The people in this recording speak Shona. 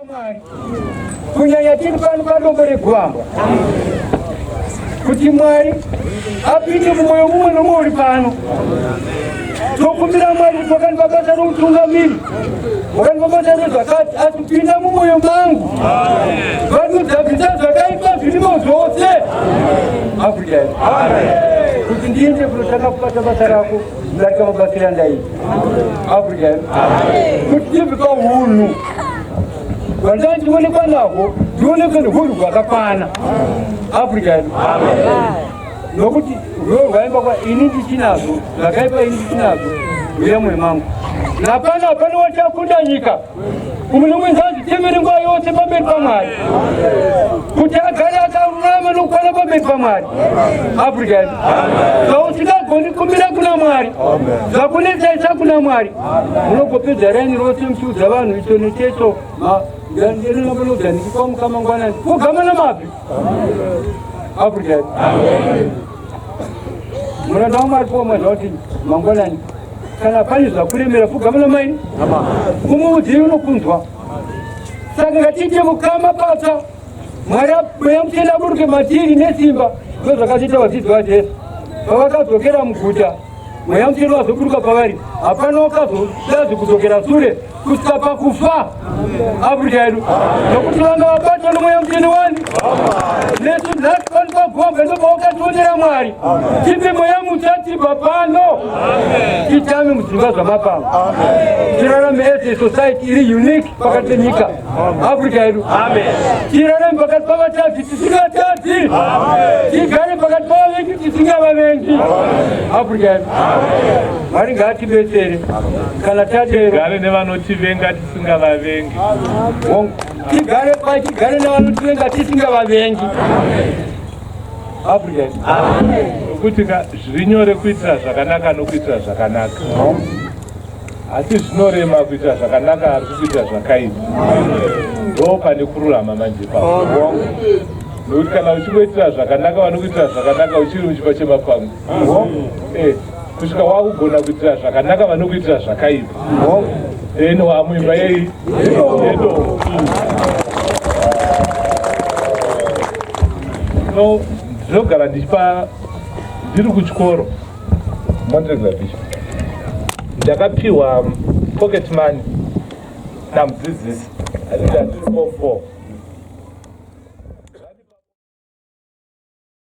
Mwari kunyanya tiri pano padombo reguambwa kuti Mwari apinde mumwoyo mumwe nomumwe uri pano. Tokumbira Mwari kuti wakandipa basa routungamiri, wakandipa basa rezvakati, asi pinda mumwoyo mangu, vanodzabvisa zvakaipa zvirimo zvose. Afrika yedu kuti ndiende kunotanga kubata basa rako kudarika mabatiro andaita. Afrika yedu kuti tibve pahunhu hwandanga ndionekwa nahwo ndionekwe nehunhu hwakakwana. Afrika yedu nokuti rwuyo rwaimba kwa ini ndichinazvo zvakaipa ini ndichinazvo uye mwoyo mangu napano hapana wachakunda nyika umwe nomwe ngaazvitemere nguva yose pamberi pamwari kuti agare akarurama nokukwana pamberi pamwari afrika yedu zvausingagoni kumira kuna mwari zvakunetsaisa kuna mwari munogopedza raini rose muchiudza vanhu icho nechecho ndinonoudza ndichikwamuka mangwanani kugama namabvi afrika yedu muranda wamwari pomwe zvauti mangwanani kana pane zvakuremera pfugama namai umuudzi unokunzwa saka ngatiite mukama patsva mwari mweya mutsvene aburuke matiri nesimba ndozvakazoita vadzidzi vajesu pavakadzokera muguta mweya mutsvene wazoburuka pavari hapana wakazodazi kudzokera sure kusvika pakufa afrika yedu nokuti vanga vabatwa nomweya mutsvene wani nesu nhasi pano pagombe ndopawakationera mwari tipe mweya mutsva tibva pano titame mudzimba zvamapango tirarame as a society iri unique pakati penyika afrika yedu tirarame pakati pavatadzi tisingatadzi tigare pakati pavavengi tisingavavengi afrika yedu mwari ngaatibetsere kana tadero tigare nevanotivenga tisingavavengi tigare pa tigare nevanotivenga tisingavavengi afrika yedu nokuti ka zviri nyore kuitira zvakanaka nokuitira zvakanaka asi zvinorema kuitira zvakanaka ari kukuitira zvakaipa ndo pane kururama manje ipapo nokuti kana uchingoitira zvakanaka vanokuitira zvakanaka uchiri muchipa chemapango eh, kusvika wakugona kuitira zvakanaka vanokuitira zvakaipa then wamuimba yei yedo no ndinogara ndichipa ndiri kuchikoro mondiregera bishop ndakapiwa pocket money namudzidzisi anditi handiri form 4.